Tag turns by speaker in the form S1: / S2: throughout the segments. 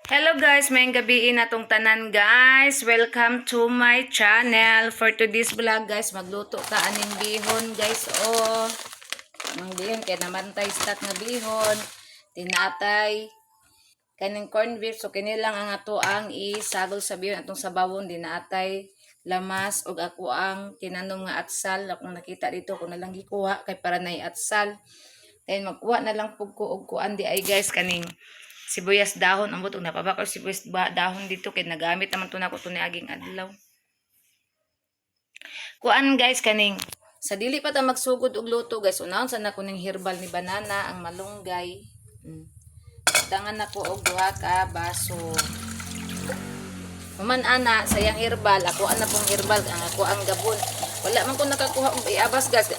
S1: Hello guys, maayong gabii natong tanan, guys. Welcome to my channel. For today's vlog, guys, magluto ta aning bihon, guys. Oh. Ang bihon kay namantay stock nga bihon, tinatay kaning corned beef, so kini lang ang ato ang isagol sa bihon, atong sabawon di naatay lamas ug ako ang tinanom nga atsal akong nakita dito ko na lang gikuha kay para nay atsal. Then magkuha na lang pug ko og kuan di ay, guys, kaning sibuyas dahon. Ambot og napabakol sibuyas ba dahon dito kay nagamit naman to nako to ni aging adlaw. Kuan, guys, kaning sa dili pa ta magsugod og luto, guys, unahon sa nako ning herbal ni banana, ang malunggay. Dangan nako og duha ka baso. Human ana sayang herbal, ako ana pong herbal ang ako ang gabon. Wala man ko nakakuha og iabas, guys.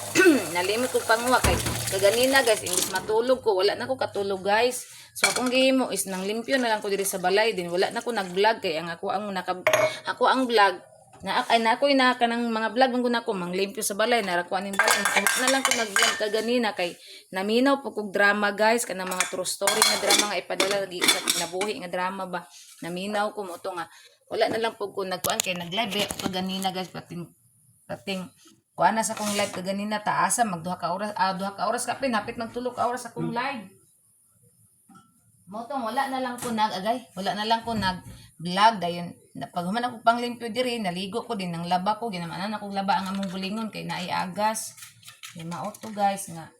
S1: Nalimot ko panguha kay kaganina, guys, imbis matulog ko, wala na ko katulog, guys. So akong gihimo is nang limpyo na lang ko diri sa balay din wala na ko nag-vlog kay ang ako ang naka ako ang vlog na ay na ako'y na kanang mga vlog man gud nako manglimpyo sa balay nara ko aning balay na lang ko nag-vlog kaganina kay naminaw po kog drama, guys, kanang mga true story nga drama nga ipadala lagi sa kinabuhi nga drama ba. Naminaw ko mo to nga wala na lang po ko nagkuan kay nag-live eh, kaganina, guys, pating pating kuan na sa akong live kaganina taasa mag 2 ka oras, 2 ka oras kapin hapit mag 3 ka oras akong live mo tong wala na lang ko nag agay, wala na lang ko nag vlog dayon. Pag human ako panglimpyo diri, naligo ko din, nang laba ko, ginamanan ako laba ang among bulingon kay naay agas. Kay mao to, guys, nga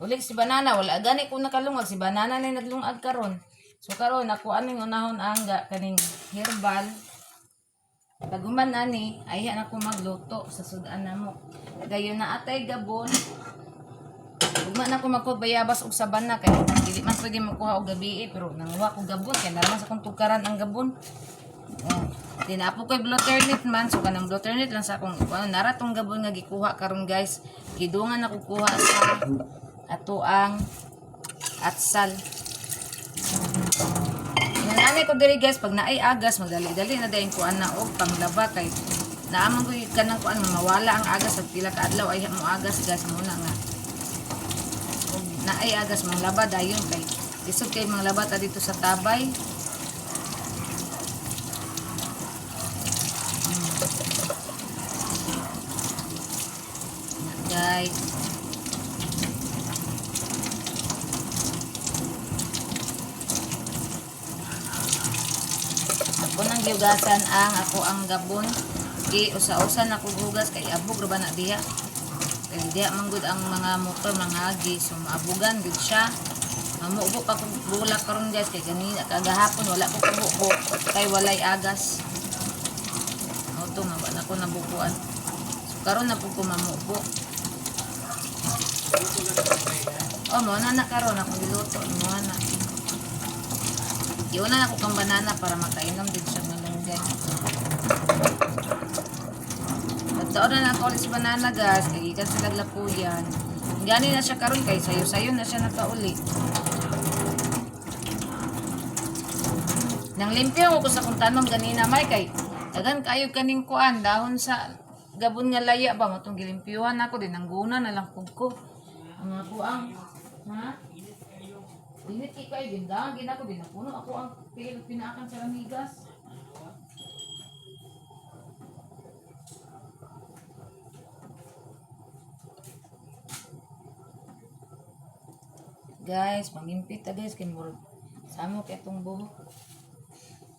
S1: ulit si banana wala gani ko nakalungag si banana na naglungag karon. So karon ako aning unahon ang kaning herbal. Pag human ani ay ako magluto sa sudan namo. Dayon na atay gabon. Ugma na ko magkuha bayabas og sabana kay dili man pwede makuha og gabi eh, pero nanguha ko gabon kay naraman sa akong tukaran ang gabon. Oh. Dinapo ko'y blue man, so kanang blue lang sa akong ano, nara tong gabon nga gikuha karon, guys. Gidungan ako kuha sa ato ang atsal. Inanani ko diri, guys, pag naay agas magdali-dali na dayon kuan na og panglaba kay naaman ko kanang kuan mawala ang agas ag pila ka adlaw ay mo agas, guys, muna nga ug naay agas manglaba dayon kay lisod kay manglaba ta dito sa tabay. Na, guys. Ako nang giugasan ang ako ang gabon. Gi usa-usa na ko hugas kay abog ra ba na diha. Kay diha man gud ang mga motor mga agi, so maabugan gud siya. Mamubo pa kog bulak karon, guys, kay ganina kagahapon wala ko kabubo kay walay agas. Mao to nga wa na ko nabukuan. So karon na pud ko mamubo. Oh, mo na na karon akong giluto mo na. Giuna na ko kang banana para makainom din siya malunggay. Nagtaon na ako ulit sa banana, guys, kay gikan sila lapuyan. Gani na siya karon kay sayo-sayo na siya nakauli. Nang limpyo ko sa kong tanom ganina may kay dagan kayo kaning kuan dahon sa gabon nga laya ba mo tong gilimpyuhan ako din ang guna na lang pug ko. Ang ako ang ha? Init kay kayo gindahan gina ko din napuno ako ang pil pinaakan sa lamigas. Guys, mangimpit ta, guys, kay murag samo kay atong buhok.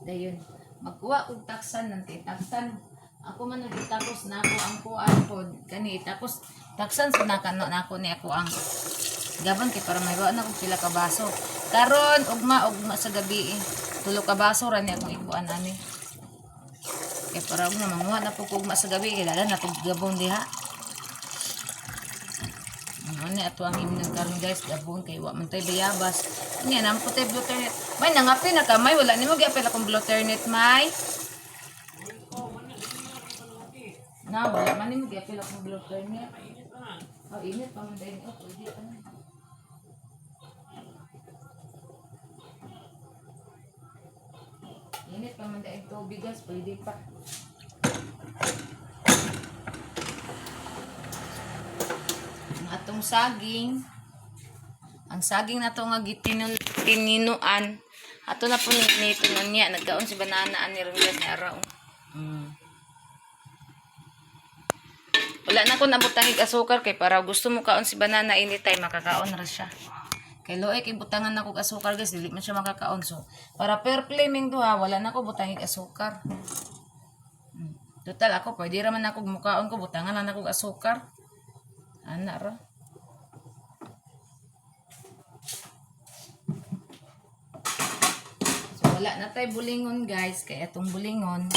S1: Dayon, magkuha og taksan ng taksan. Ako man nagtakos na ako ang kuan pod kani takos taksan sa naka no, nako ni ako ang gabon kay para may na kog pila ka baso. Karon ugma ugma sa gabi eh. 3 ka baso ra ni akong ikuan ani. Kay para ugma manguha na po ko ugma sa gabi kay dala na tog gabon diha. Ano ni ato ang imong karon, guys, gabon kay wa man tay bayabas. Nya nang tay blue ternet. May nangapin na ka may wala nimo giapil akong blue ternet may. Na wala man nimo giapil akong blue ternet. Oh, init pa man din. Oh, pwede pa na. Init pa man din tubig, guys, pwede pa. Ang atong saging. Ang saging na to nga gitinol tininuan. Ato na po ni nito na niya. Nagkaon si banana ani ron guys ni araw. Wala na ko nabutangig asukar kay para gusto mo kaon si banana anytime makakaon ra siya. Kay luoy kay butangan nako og asukar guys, dili man siya makakaon. So para fair play ming duha, wala na ko butangig asukar. Total ako pwede ra man ako mukaon ko butangan na nako og asukar. Ana ra. So wala na tay bulingon guys, kay atong bulingon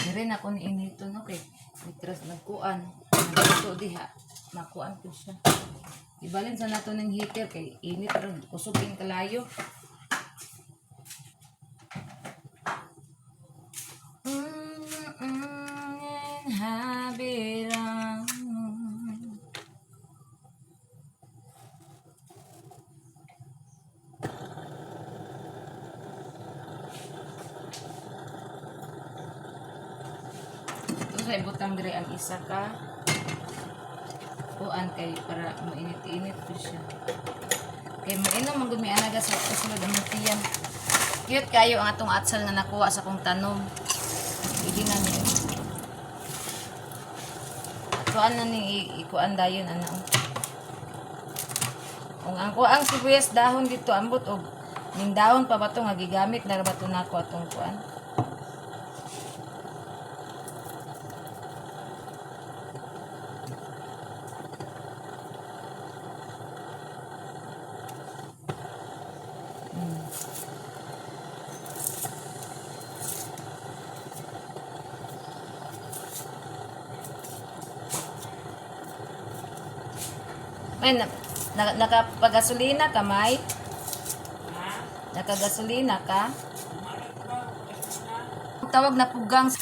S1: dire na ko ni inito no kay mitras nagkuan. Nagluto diha, makuan ko siya. Ibalin sa nato ng heater kay init ron, kusog ing kalayo. Habirang. Ito sa ibutang dire ang isa ka kuan kay para mainit-init po siya. Kay mainom man gud may anaga sa kasulod ang tiyan. Cute kayo ang atong atsal nga nakuha sa kong tanom. Hindi na niyo. Atuan na ni ikuan dayon ana. Oh. Kung ang kuang sibuyas dahon dito ambot og ning dahon pa ba to nga gigamit na ra ba to nako atong kuan? May na, na, nakapagasolina ka, May?
S2: Ha?
S1: Nakagasolina ka?
S2: Umalag ba? Kasi na.
S1: Tawag na pugang.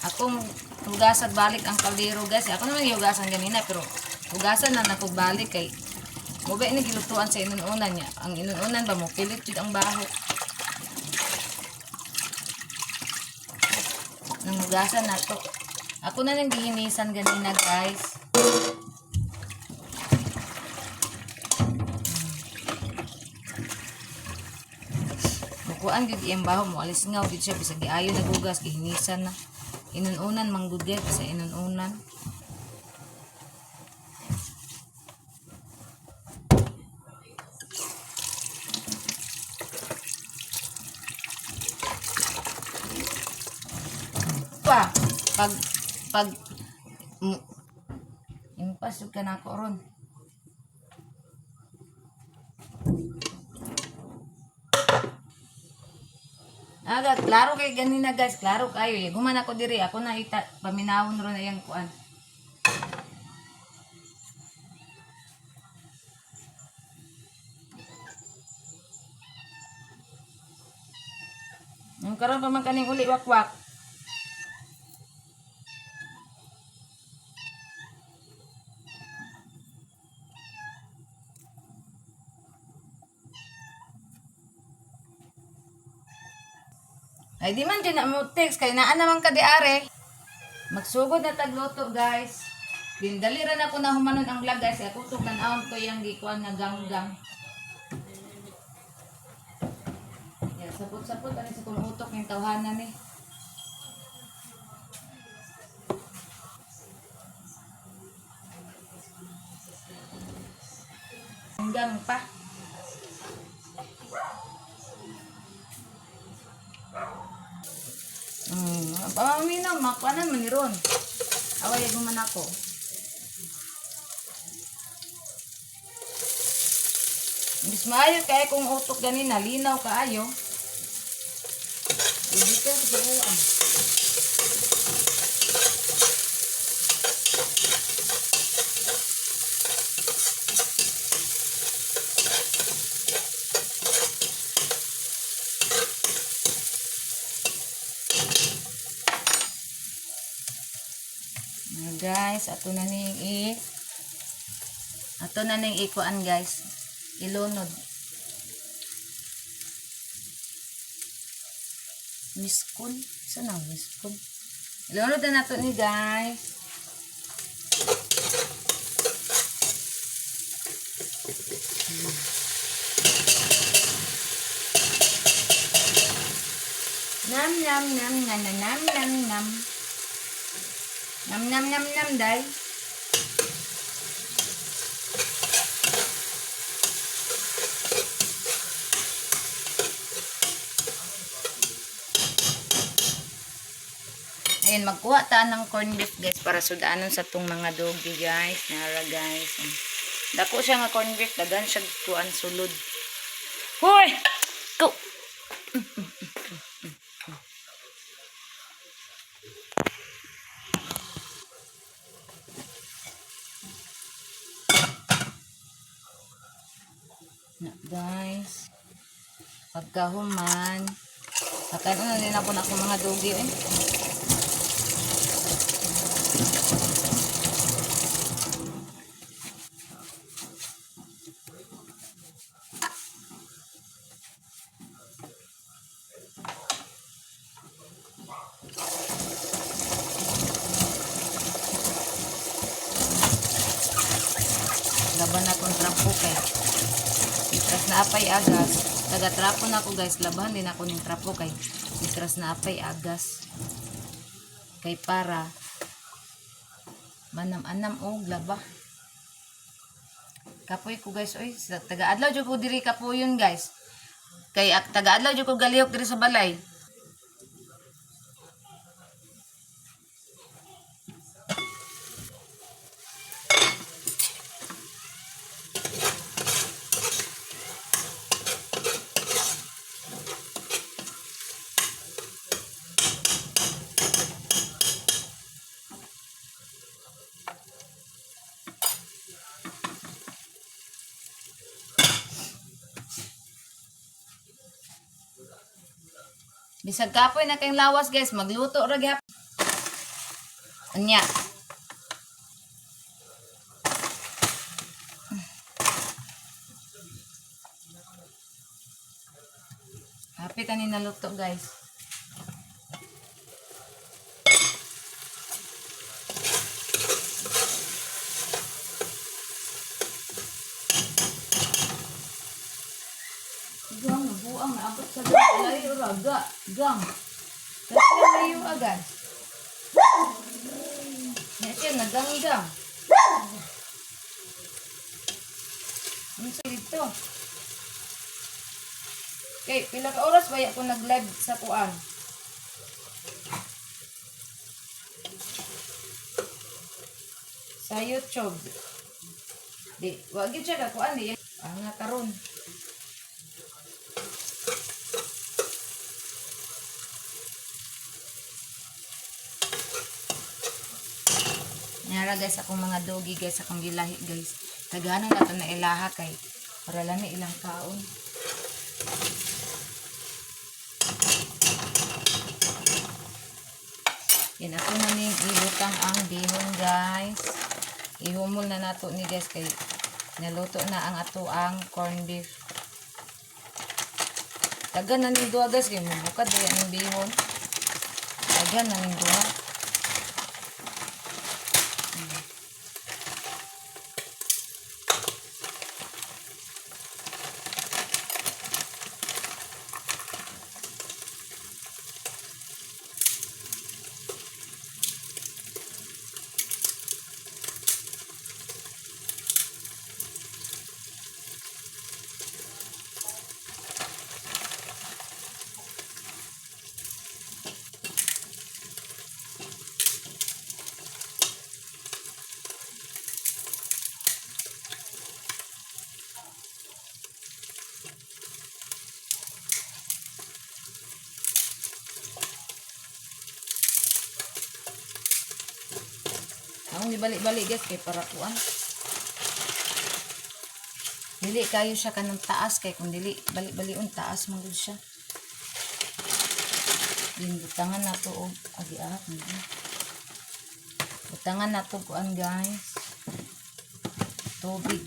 S1: Akong hugasan balik ang kaldero guys. Ako naman hugasan ganina pero hugasan na nako balik kay mo ba ni gilutuan sa inununan niya. Ang inununan ba mo pilit jud ang baho. Nang hugasan na to. Ako na nang gihinisan ganina guys. Mukuan gid iyang baho mo alis ngaw gid siya bisag giayo nagugas gihinisan na. Inununan manggud gid sa inununan. Pa pag pag impas jud ka nako ron. Aga, klaro kay ganina guys, klaro kayo. Eh. Guman ako diri, ako na ita paminawon ron ayang kuan. Ang karon pa man kaning uli wakwak. Ay di man dyan na mo text kay naa naman ka di are. Magsugod na tagluto guys. Dindali ra na ko na humanon ang vlog guys. Ako tug tan-awon ko yang gikuan nga ganggang. Ya, sapot-sapot ani sa kong utok ng tawhanan ni. Hanggang pa. Pamaminaw, makuanan man ni Ron. Away man ako. Imbis maayo kaya kung utok ganina, linaw kaayo. Hindi ka sa buwan. Ayan, guys, ato na ning ikuan guys. Ilunod. Miskun. Saan ang miskun? Ilunod na nato ni guys. Nam nam nam na na nam nam nam. Nam nam nam nam day. Ayun, magkuha ta ng corned beef, guys, para sudanon sa tong mga doggy, guys. Nara, guys. Dako siya nga corned beef, dagan siya kuan sulod. Hoy! Go! Na, guys. Pagkahuman, pagkain na din ako na akong mga doggy, eh. Laban na akong trapo kay itras na apay agas. Taga trapo na ako, guys, laban din ako ning trapo kay itras na apay agas. Kay para manam-anam og laba. Kapoy ko, guys, oy, sa taga adlaw jud ko diri kapoyon, guys. Kay taga adlaw jud ko galihok diri sa balay. Bisag kapoy na kayong lawas, guys, magluto ra gyapon. Unya. Happy tani naluto, guys. Gang, buang naabot sa layo raga. Gang. Kasi layo agad. Yan siya, naganggang. Ano sa dito? Okay, pila ka oras ba ako nag-live sa kuan? Sa YouTube. Di, wag gyud siya ka kuan di. Ah, nga karon. Nara, guys, akong mga doggy, guys, akong gilahi, guys. Taganon na to na ilaha kay para lami ilang kaon. Yan ako na ning ibutang ang bihon, guys. Ihumol na nato ni, guys, kay naluto na ang ato ang corned beef. Tagan na ning duha, guys, kay mubukad daya ning bihon. Tagan na ning duha. Akong ibalik-balik, guys, kay para kuan. Dili kayo siya kanang taas kay kung dili balik-balion taas man gud siya. Din butangan nato og agi ah. Butangan nato kuan, guys. Tubig.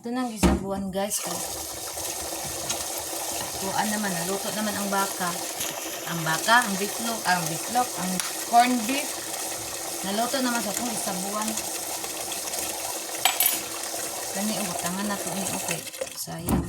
S1: Ato nang gisabuan, guys, kay kuan naman, naluto naman ang baka. Ang baka, ang beefloaf, ang beefloaf, ang corn beef. Naluto naman sa atong gisabuan. Kani butangan na to ni, okay. Sayang.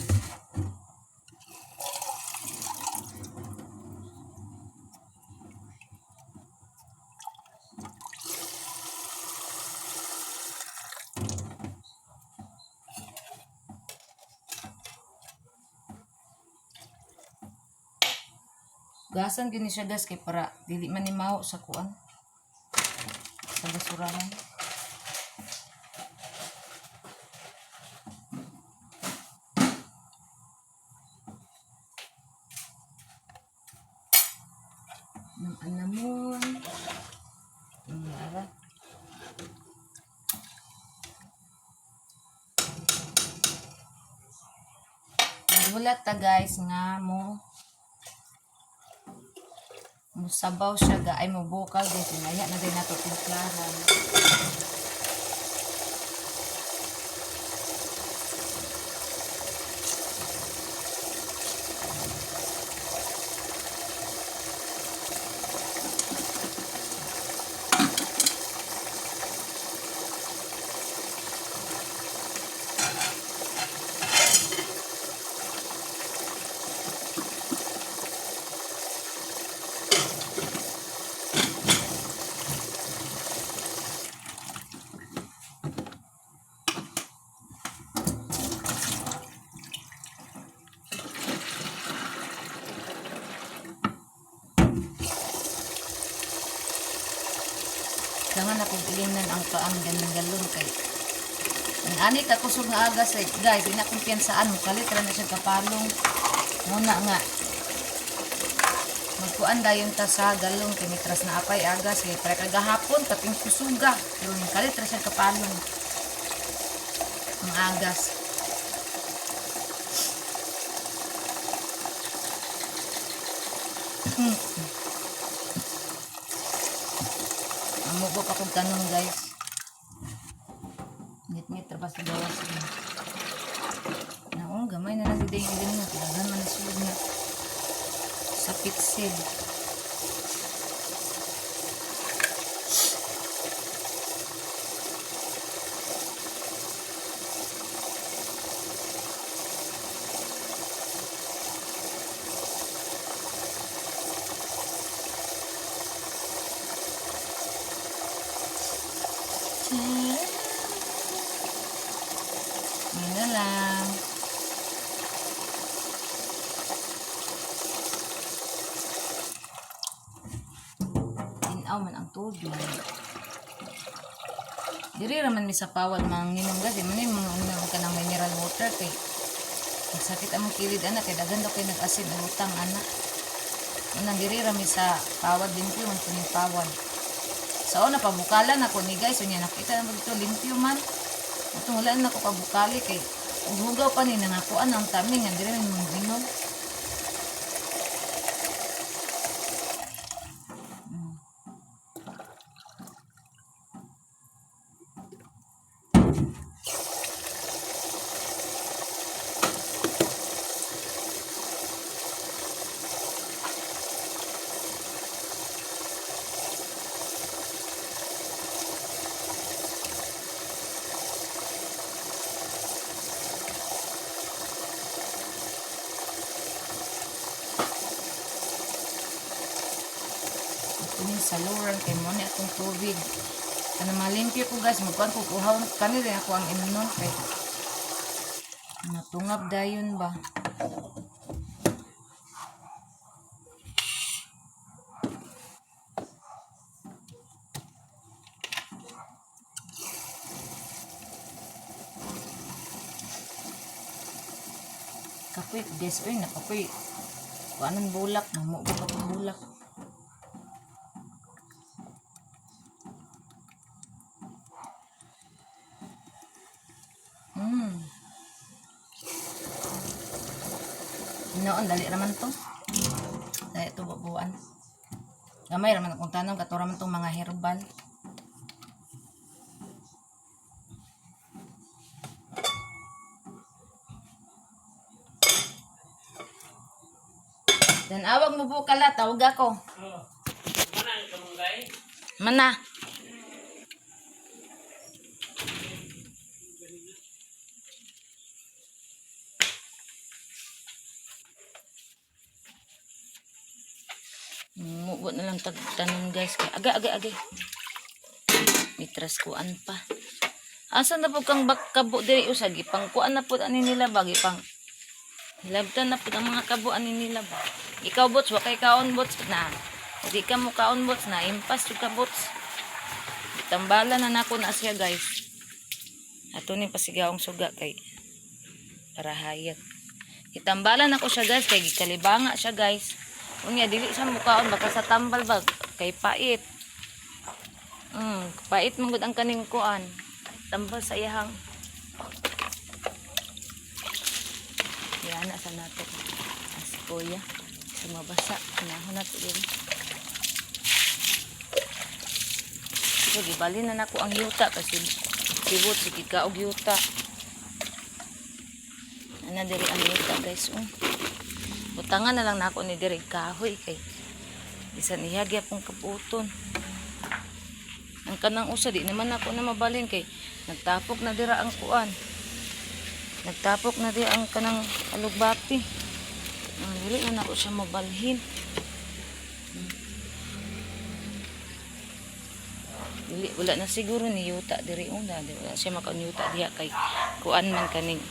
S1: Gasan gyud ni siya, guys, kay para dili man ni maho sa kuan. Sa basurahan. Ng anamon. Ang yara. Nagulat ta, guys, nga mo musabaw siya ga ay mubukal, guys, inaya na din nato timplahan. Kailangan akong ilimnan ang paang ganing galon kay ang ani ka kusog nga agas eh, guys, ina kumpiyansaan mo kalit ra na siya kapalong muna nga magkuan dayon ta sa galong kay mitras na apay agas kay para kagahapon kaping kusuga pero ning kalit ra siya kapalong ang agas. Amo ko pa kong tanong, guys. Ngit-ngit ra ba sa gawas niya. Naong gamay na lang gid yung ganun. Kailangan man na sulod nga sa pitsil. Yun na lang. Tinaw man ang tubig. Diri ra man mi sa pawal manginom, guys. Di man ni mga uminom ka ng mineral water kay magsakit among kilid ana kay daghan daw kay nag-asin ang utang ana. Unang diri ra mi sa pawad, limpyo man kuning pawad. Sa una pabukalan ako ni, guys, unya nakita na mo dito limpyo man. Atong wala na ako pabukali kay hugaw pa ni nangakuan ang tami nga diri man mo inom. Kunin sa luran kay mo ni atong tubig. Kana malimpyo ko, guys, magkuan ko kuhaw kani rin ako ang imnon kay natungap dayon ba. Kapoy guys, oy nakapoy. Kuanon bulak, namugo pa kong bulak. Noon, dali raman to. Dali ito bubuan. Gamay raman akong tanong, katura man tong mga herbal. Dan awag mo bukala, tawag ako.
S2: Oh. Mana ang kamunggay?
S1: Mana. Mubo na lang tagtanom, guys. Kay agay, agay, agay. Mitras kuan pa. Asa na po kang kabo diri usag ipang kuan na po ani nila ba gipang hilabtan na po ang mga kabo ani nila ba. Ikaw, bots, wa kay kaon, bots, na. Di ka mo kaon, bots, na impas jud ka, bots. Tambala na nako na siya, guys. Ato ni pasigaong suga kay para hayag. Itambala na ko siya, guys, kay gikalibanga siya, guys. Unya dili siya mukaon baka sa tambal ba kay pait. Pait man gud ang kaning kuan. Tambal sa iyahang. Yan na sa nato. Ang si kuya. Sumabasa. Kinahon na to diri. So, gibali na nako ang yuta kasi sibot sige ka og yuta. Ana diri ang yuta, guys, oh. Butangan na lang nako ni diri kahoy kay bisan iya gyapon kabuton. Ang kanang usa di naman ako na mabalhin kay nagtapok na dira ang kuan. Nagtapok na dira ang kanang alugbati. Ang dili na nako siya mabalhin. Dili, wala na siguro ni yuta diri una. Di wala siya makaon yuta diha kay kuan man kaning.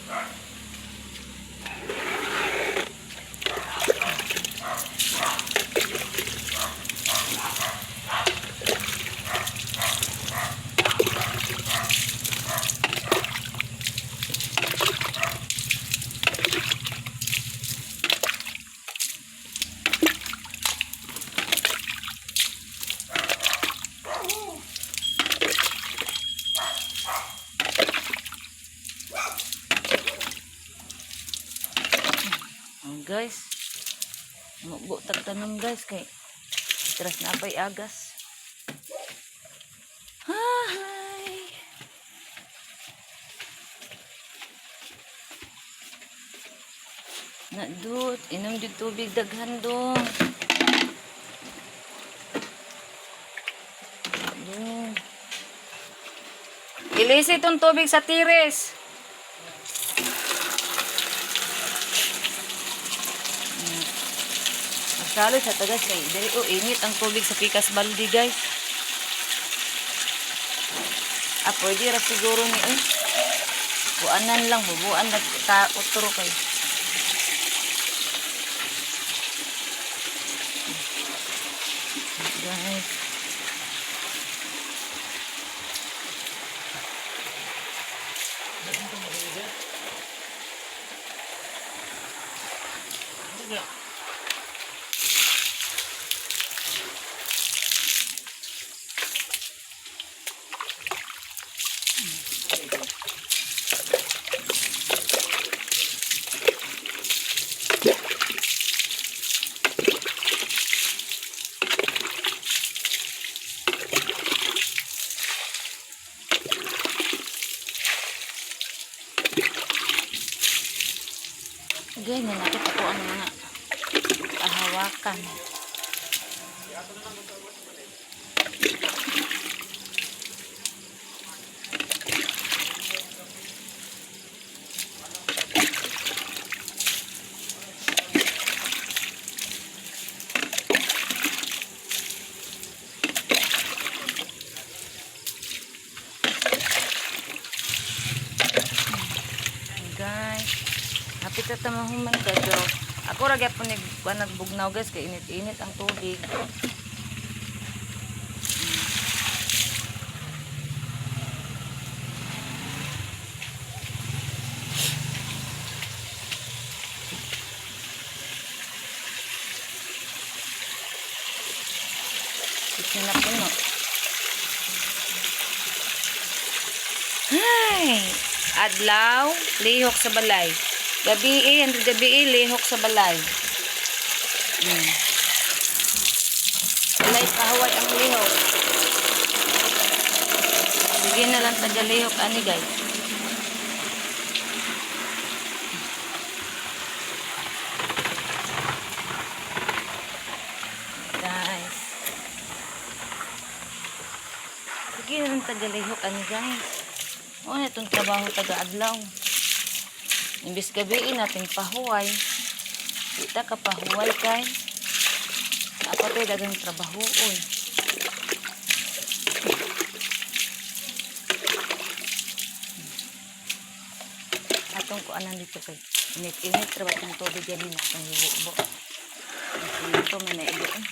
S1: Oh, guys. Mubo tagtanom, guys, kay tras na pay agas. Hi. Na dut, inom jud tubig daghan dong. Dong. Ilisi itong tubig sa tires. Magsalo sa tagas kay dili, oh, init ang tubig sa pikas baldi, guys. Ah, pwede ra siguro ni eh. Buanan lang, bubuan na ta utro kay. Guys. Guys, nanakit ako ang mga kahawakan. Guys, hapit na tamahuman ka, pero ako ra gyapon ni kuan nagbugnaw, guys, kay init-init ang tubig. Kitchen na puno. Ay, adlaw, lihok sa balay. Gabi eh, ang gabi eh, lihok sa balay. Balay pahaway ang lihok. Sige na lang taga-lihok ani, guys. tagalihok ani, guys. O na itong trabaho taga-adlaw. Imbis gabi natin pahuway. Di ta ka pahuway kay. Dapat ay dagang trabaho oy. Atong kuanan dito kay init-init ra ba itong tubig yan atong hibubo. Ito may naigo eh.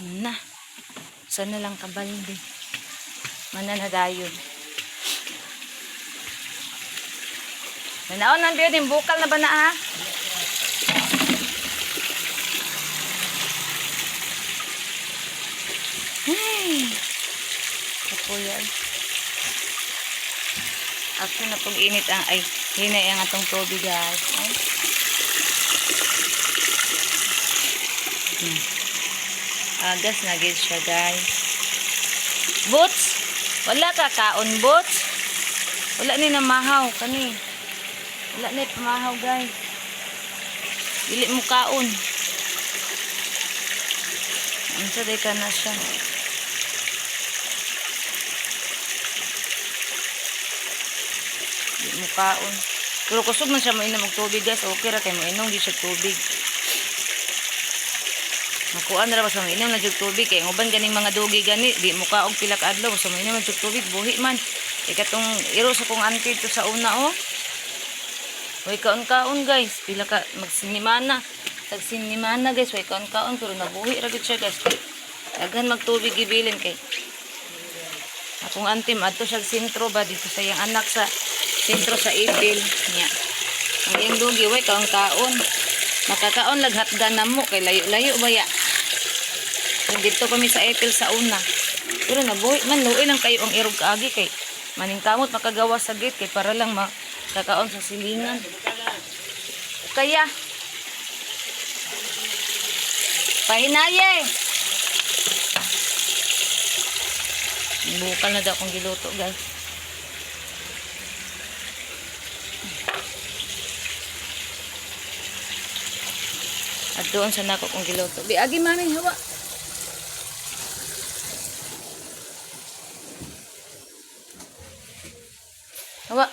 S1: Na. Sana lang kabalde. Mananadayon. Nanaon nang biyo din bukal na ba na ha? Ay. Kapuya. Ako na pag init ang ay hinay ang atong tubig, guys. Ay. Agas na gid siya, guys. Boots! Wala ka kaon, boots. Wala ni namahaw kani. Wala ni pamahaw, guys. Dili mo kaon. Unsa day ka na siya? Di mo kaon. Pero kusog man siya mainom og tubig, guys. Okay ra kay moinom gyud siya tubig. Makuan ra ba sa mainom na jud tubig kay ang uban ganing mga dugi gani di mo kaog pila ka adlaw sa mainom na jud tubig buhi man. Kay katong iro sa kong auntie to sa una oh. Way kaon-kaon, guys, pila ka magsinimana. Tagsinimana, guys, way kaon-kaon pero nabuhi ra gud siya, guys. Kay daghan magtubig gibilin kay akong auntie adto siya sentro ba dito sa iyang anak sa sentro sa Ipil niya. Ang iyang dugi way kaon-kaon. Makakaon laghatgan na mo kay layo-layo ba ya. Kung dito kami sa Eiffel sa una. Pero nabuhi man, luoy lang kayo ang irog kaagi kay maningkamot makagawa sa gate kay para lang makakaon sa silingan. Kaya pahinaye. Bukal na daw akong giluto, guys. At doon sa nako kong giluto. Biagi mami, hawa. Hawa.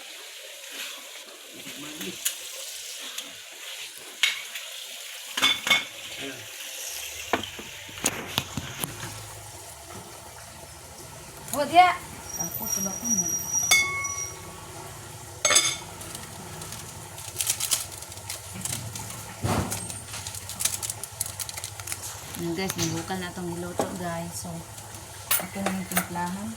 S1: Hawa diya. Ako sa bakong mo. Yan guys, nabukal na itong niluto, guys. So, ito na yung timplahan.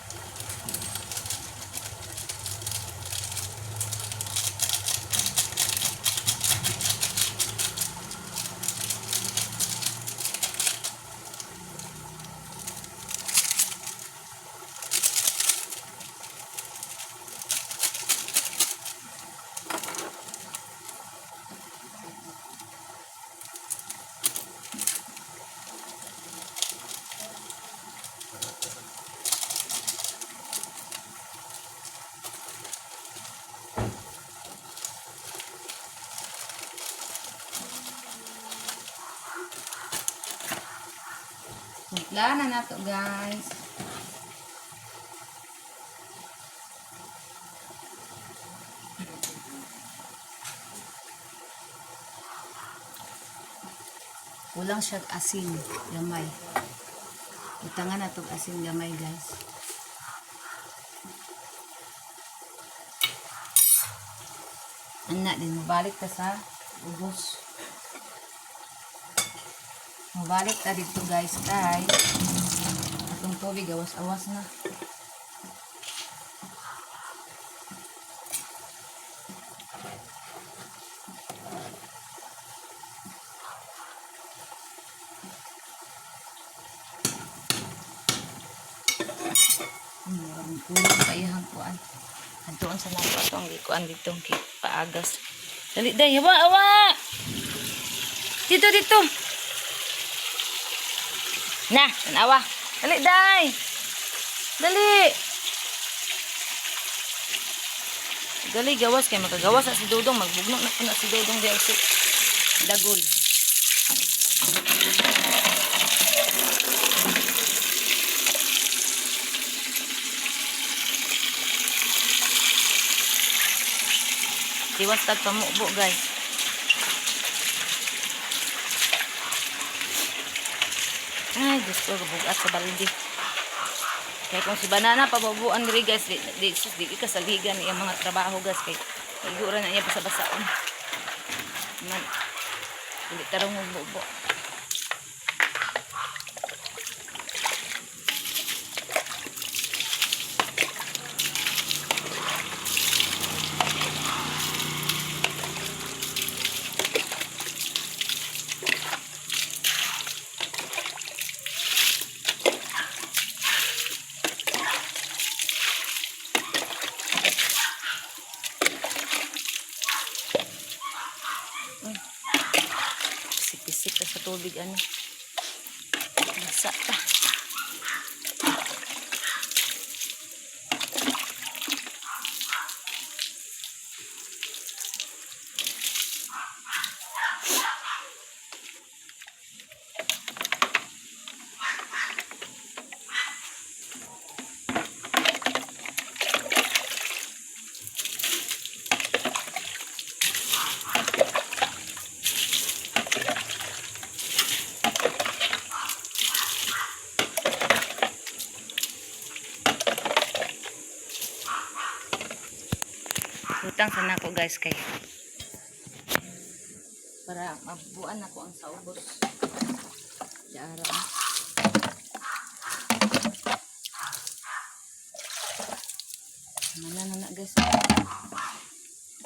S1: Timpla na nato, guys. Kulang siya asin, gamay. Utangan na tong asin gamay, guys. Ana din mabalik ta sa ubos. Mabalik ta dito, guys, kay atong tubig awas-awas na. Maraming kulang pa iyang kuan. Adtuon sa nato ato ang gikuan dito ang paagas. Dali day, hawa hawa. Dito dito. Na, tanawa. Dali day. Dali. Dali gawas kay makagawas na si Dudong, magbugno na po na si Dudong di si dagol. Iwas tag pamubo, guys. Ay, Diyos ko, bugat sa balde. Kaya kung si Banana pabubuan diri guys, di, di, sus, di ikasaligan iyang mga trabaho guys kay igura na niya basa-basaon. Man, dili tarong bubo. Pisik-pisik pa sa tubig ano. Basa pa. Utang sa nako guys kay para mabuan nako ang saubos. Diara. Mana na na guys.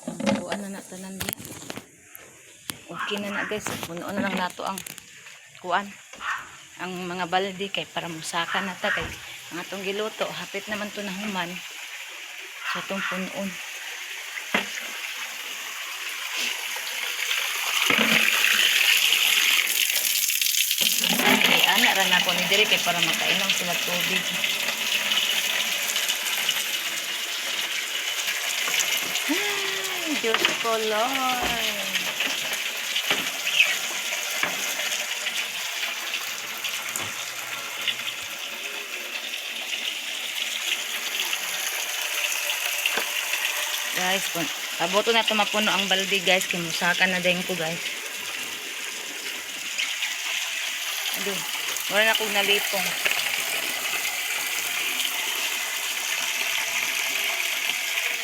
S1: Mabuan na na tanan diya. Okay na na guys. Puno na lang nato ang kuan ang mga balde kay para musaka na ta kay ang atong giluto hapit naman to na human, so itong punoon. Kay ana ra nako ni diri kay para makainom sila tubig. Ay, Diyos ko, Lord. Guys, kung paboto na ito mapuno ang balde guys, kay musaka na din ko guys. Aduh, wala na akong nalipong.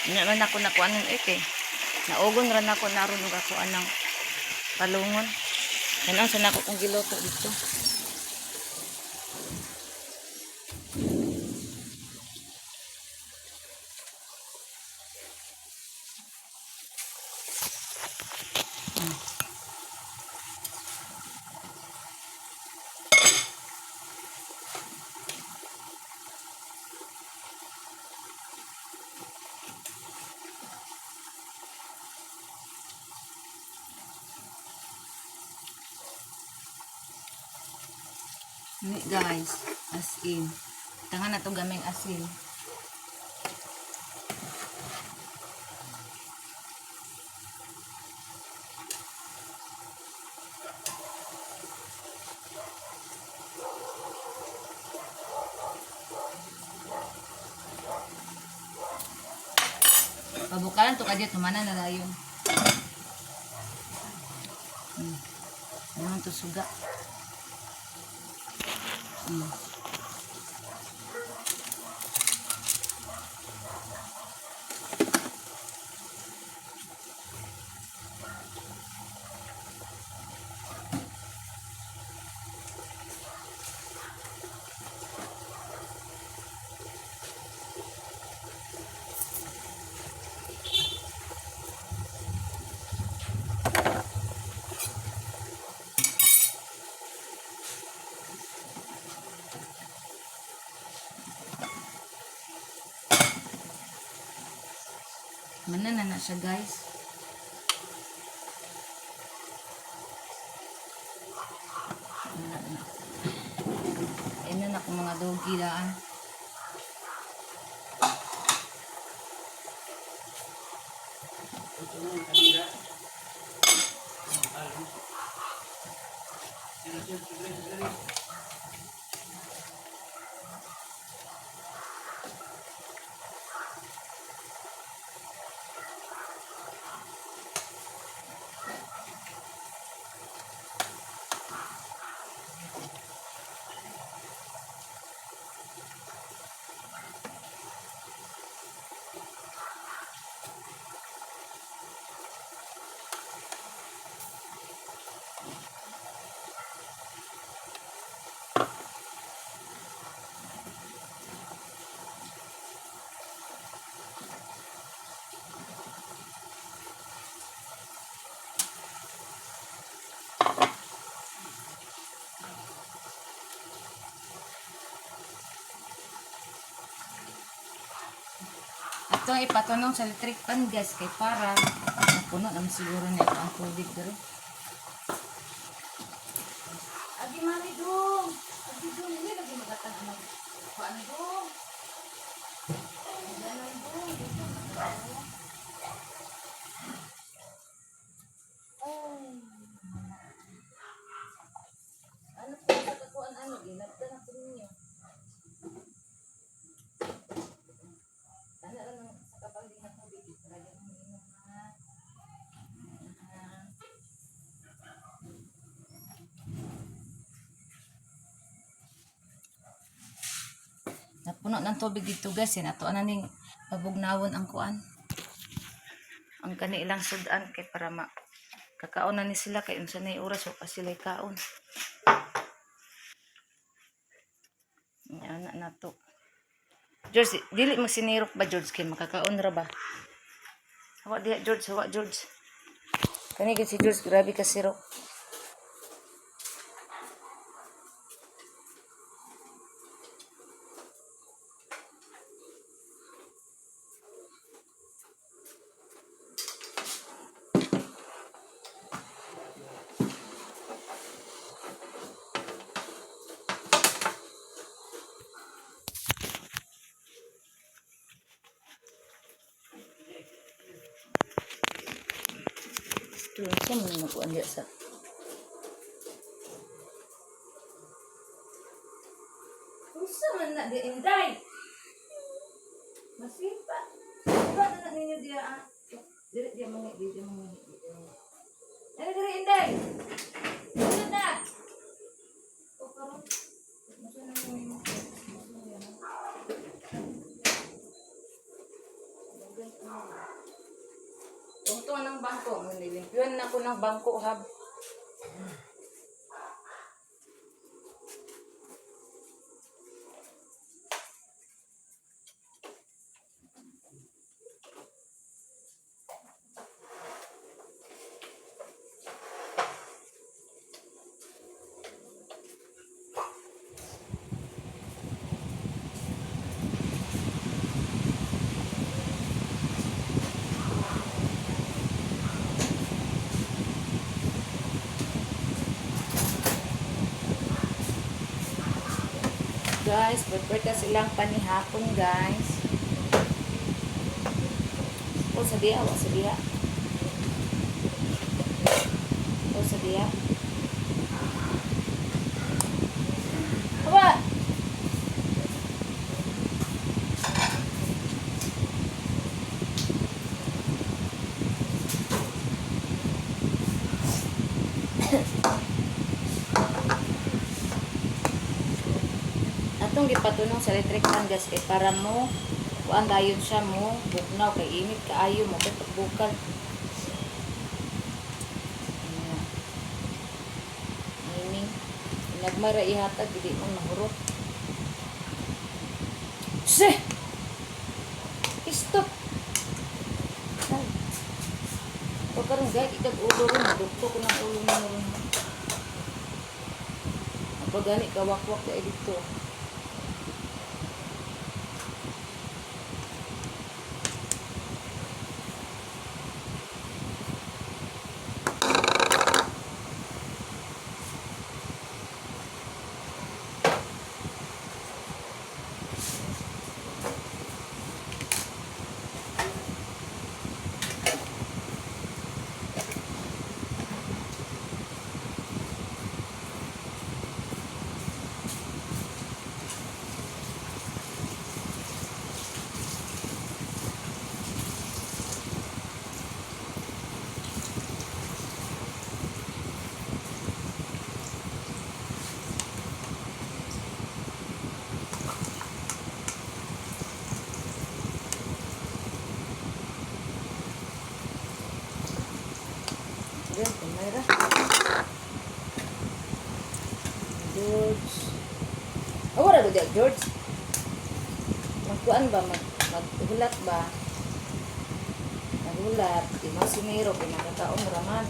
S1: Hindi man ako nakuha nun eh. Naugon ran ako naroon og ako anang palungon. Yan ang sana ko kong giluto dito. Ni guys, as in. Tanga na to gaming asin. Pabukalan to kadyo tumana na dayon. Ano to suga? Manan na siya, guys. Wala na. Ayan na akong mga doggy daan.
S2: Ito na yung kanila. Ang talo. Sir, sir, sir, sir.
S1: Ato ipatunong sa electric pan, guys, kay para napuno naman siguro niya ang tubig dere. Agi mami dong. Agi dong, hindi lagi magatang ang kuan dong. Ganon dong, dito magatang. Ay. Ano po sa kakuan ano, ginagda na po ninyo. Ano lang ang sa kapal din ng tubig, talaga ang inom ha. Ah. Napuno ng tubig dito, guys, eh. Ato na ning pabugnawon ang kuan. Ang kanilang sudan kay para ma kakaon na ni sila kay unsa na oras wa pa sila kaon. Yan na nato. George, dili magsinirok ba, George, kay makakaon ra ba? Hawa diha, George, hawa George. Kani gid si George, grabe ka sirok. Tuon sa man magkuan diha sa. Unsa man na di inday? Masipa. Diba na na ninyo diha ah? Dili diha mga dili mga dili mga. Dili dili inday. Dili na. O karon. Masa na mo imo? Tungtungan ng bangko. Nilimpyuan na ko ng bangko, hab. Guys, prepare ta silang panihapon, guys. O sa diya, wa sa diya. O sa diya. Aba! Atong gipatunong sa electric fan, guys, kay para mo kuan dayon siya mo bugnaw kay init kaayo mo kay pagbukal. Ayan. Ining nagmara ihatag dili man mahurot. Se. Stop. Ay. O karon gay ikag ulo ron, dukto ko ng ulo mo ron. Apa gani kawakwak ka dito. George. Oh, wala ko diya, George. Magkuan ba? Maghulat ba? Naghulat. Di mo siniro, pinakataon raman.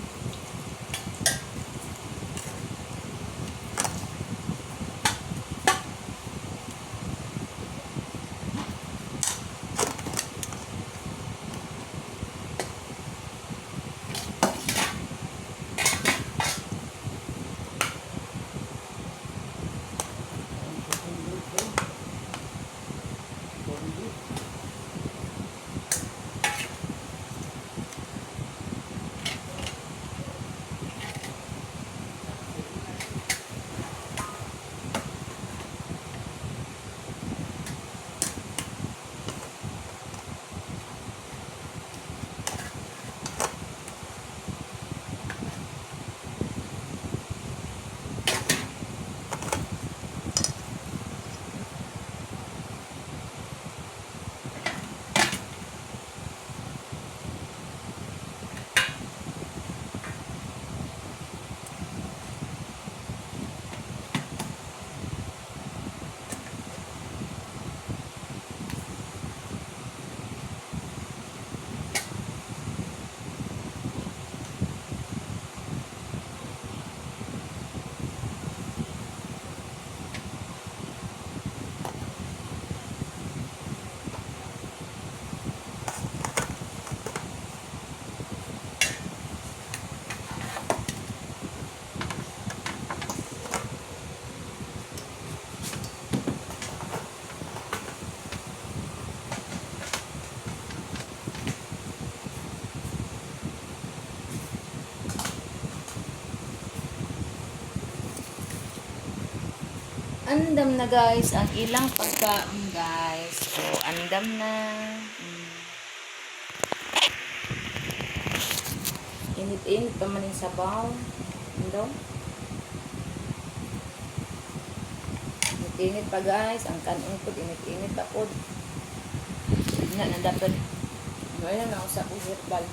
S1: Andam na guys, ang ilang pagkaon guys. So, andam na. Init-init pa man yung sabaw. Ando? Init-init pa guys. Ang kanon po, init-init pa po. Na, na dapat. Wala na ako sa herbal.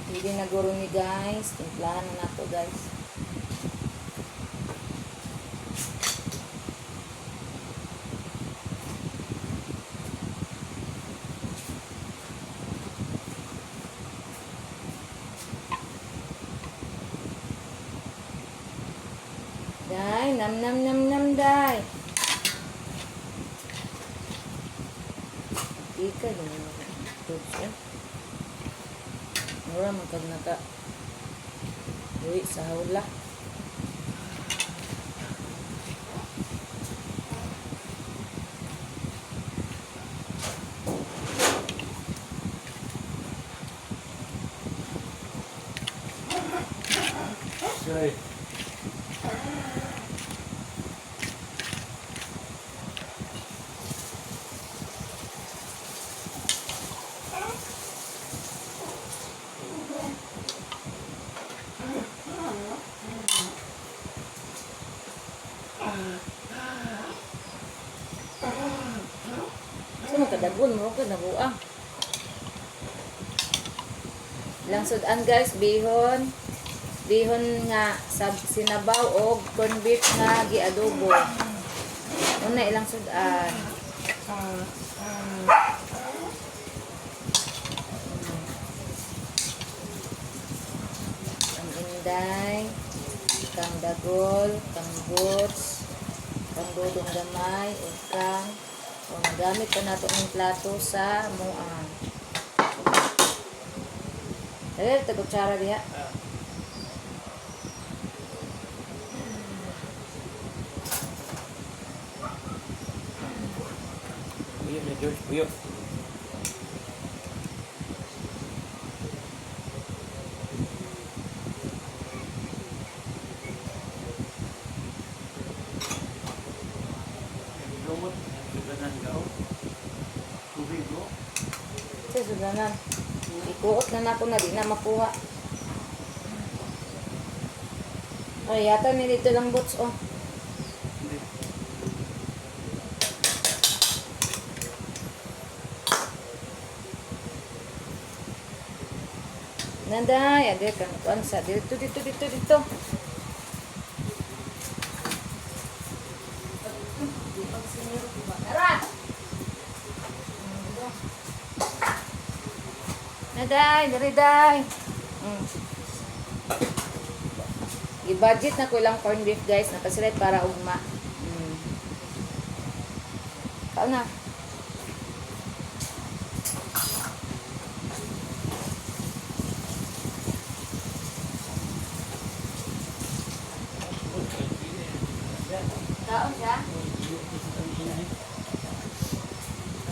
S1: Hindi na guro ni guys. Timplahan na nato guys. Day, nam nam nam nam day. Ika ganyan ako. Tubs, eh. Mura man kag naka uwi sa hawla.
S2: Okay.
S1: So magkadagon mo ka nabuang. Langsudan guys, bihon. Bihon nga sab sinabaw og corned beef nga giadobo. Una ilang sudan. Naday, kang Dagol, kang Boots, kang Dudong Gamay, ug kang o nagamit pa nato ng plato sa muang. Dali, tag-kutsara diha.
S2: Ah. Puyo na George, puyo. Lumot, suganan ka oh. Tubig oh.
S1: Sa sudanan. Ikuot na nako na di na makuha. Ay, yata ni dito lang boots oh.
S2: Hindi.
S1: Nanday, ade kang kuan sa dito dito dito dito. Tara. Naday, diri day. I-budget na ko ilang corned beef guys, nakasilat para ugma. Kaon na. Kaon siya?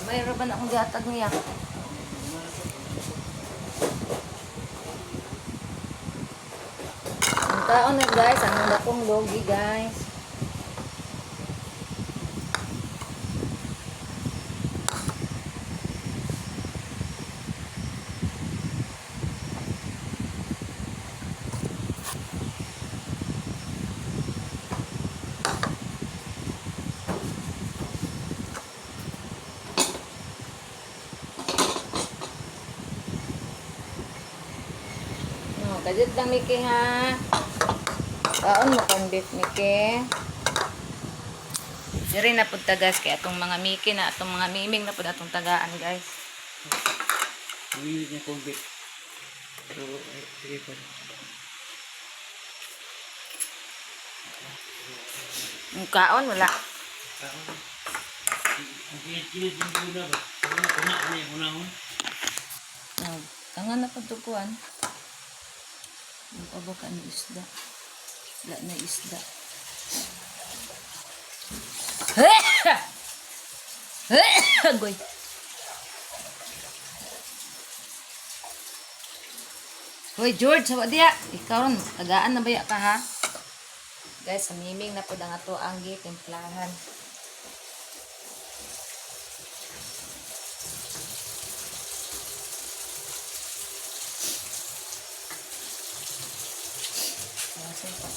S1: Mayroon ba na akong gihatag niya? Ang kaon na guys, ang dakong logi guys. No, kajut lang Miki ha. Kaon mo corned beef Miki. Diri na pud ta guys kay atong mga Miki na atong mga miming na pud atong tagaan guys.
S2: Ang init niya corned beef. Pero, eh, sige pa.
S1: Ang kaon wala.
S2: Kaon. Ang init-init yung una ba? Una, una, una, una, una.
S1: No, tanga na pud tukuan. Ang abo ka ni isda. Wala na isda. Agoy. Hoy George, sawa diya. Ikaw ron, tagaan na baya ka ha? Guys, sa miming na pud ang ato ang gitimplahan. Asin pa.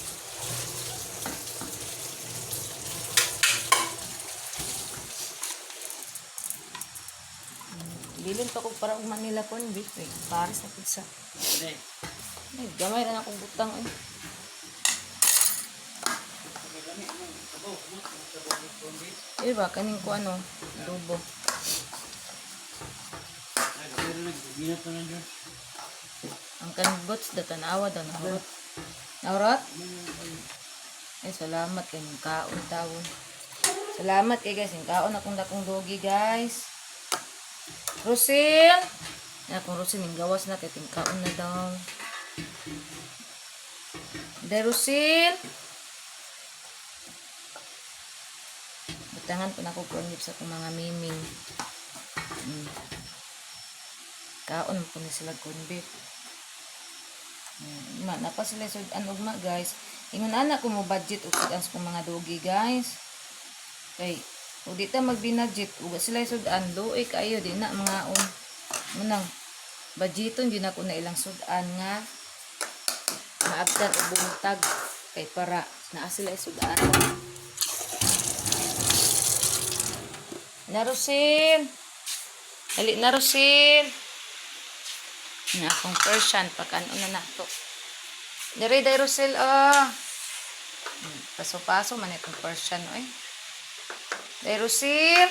S1: Bilin pa ko para og Manila corn beef eh. Pares na pud sa.
S2: Hindi.
S1: Ay, gamay ra na akong butang eh. Eh ba kaning ko ano, adobo.
S2: Ay, pero nag-ginat pa na George.
S1: Ang kanbots da tanawa daw nahurot. Nahurot? Ay, salamat kay ning kaon tawon. Salamat kay guys, ning kaon akong dakong dogi guys. Rosil! Ay, akong Rosil, ning gawas na kay ting kaon na daw. De Rosil! Butangan po na ako corn beef sa akong mga miming. Kaon po ni sila corn beef. Ma, napa sila sud-an ugma guys. Ingon ana ko mo budget og sud-an sa kong mga dogi guys. Kay o di ta magbinadget uga sila sud-an luoy kaayo di na mga on. Munang budgeton gyud nako na ilang sud-an nga maabtan og buntag kay para naa sila sud-an. Na Rosil. Dali na Rosil. Na akong Persian pagkanon na nato. Dere day Rosel ah. Paso-paso man itong Persian oy. Day Rosel.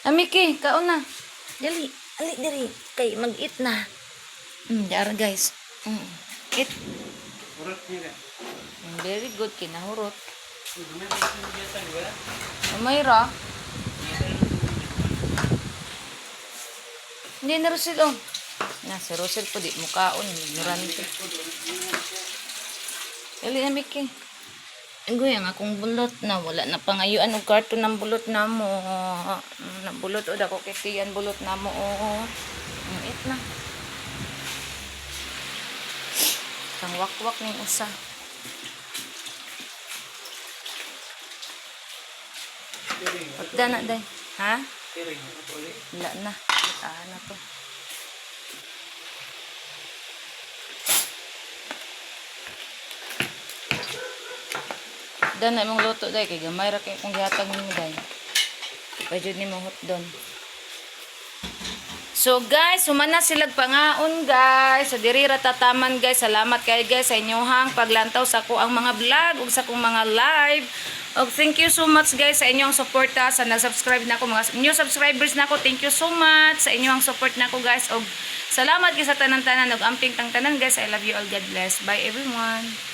S1: Amiki, kaon na. Dali, ali diri kay mag-eat na. Diara guys. Eat.
S2: Urot niya.
S1: Very good kinahurot.
S2: Gamay pa siya nagiyatan, di ba?
S1: Gamay ra. Hindi na Rosel oh. Na si Rosel po di mukaon ignorante. Dali na, Mickey. Agoy, ang akong bulot na wala na pangayuan og karton ng bulot na mo. Nabulot o dako kay tiyan bulot na mo. Oo. It na. Kang wakwak ning usa. Pagda na day. Ha?
S2: Piring, ako ulit.
S1: Wala na. Ah, na to. Dan na imong luto day kay gamay ra kay kung gihatag nimo day. Pwede nimo hotdon. So guys, humana sila pangaon, guys. So diri ra tataman, guys. Salamat kay guys sa inyohang paglantaw sa ko ang mga vlog ug sa akong mga live. Og thank you so much, guys, sa inyong suporta sa nag-subscribe na ako, mga new subscribers na ako. Thank you so much sa inyong support na ako, guys. Og salamat kay sa tanan-tanan ug amping tang tanan, guys. I love you all. God bless. Bye, everyone.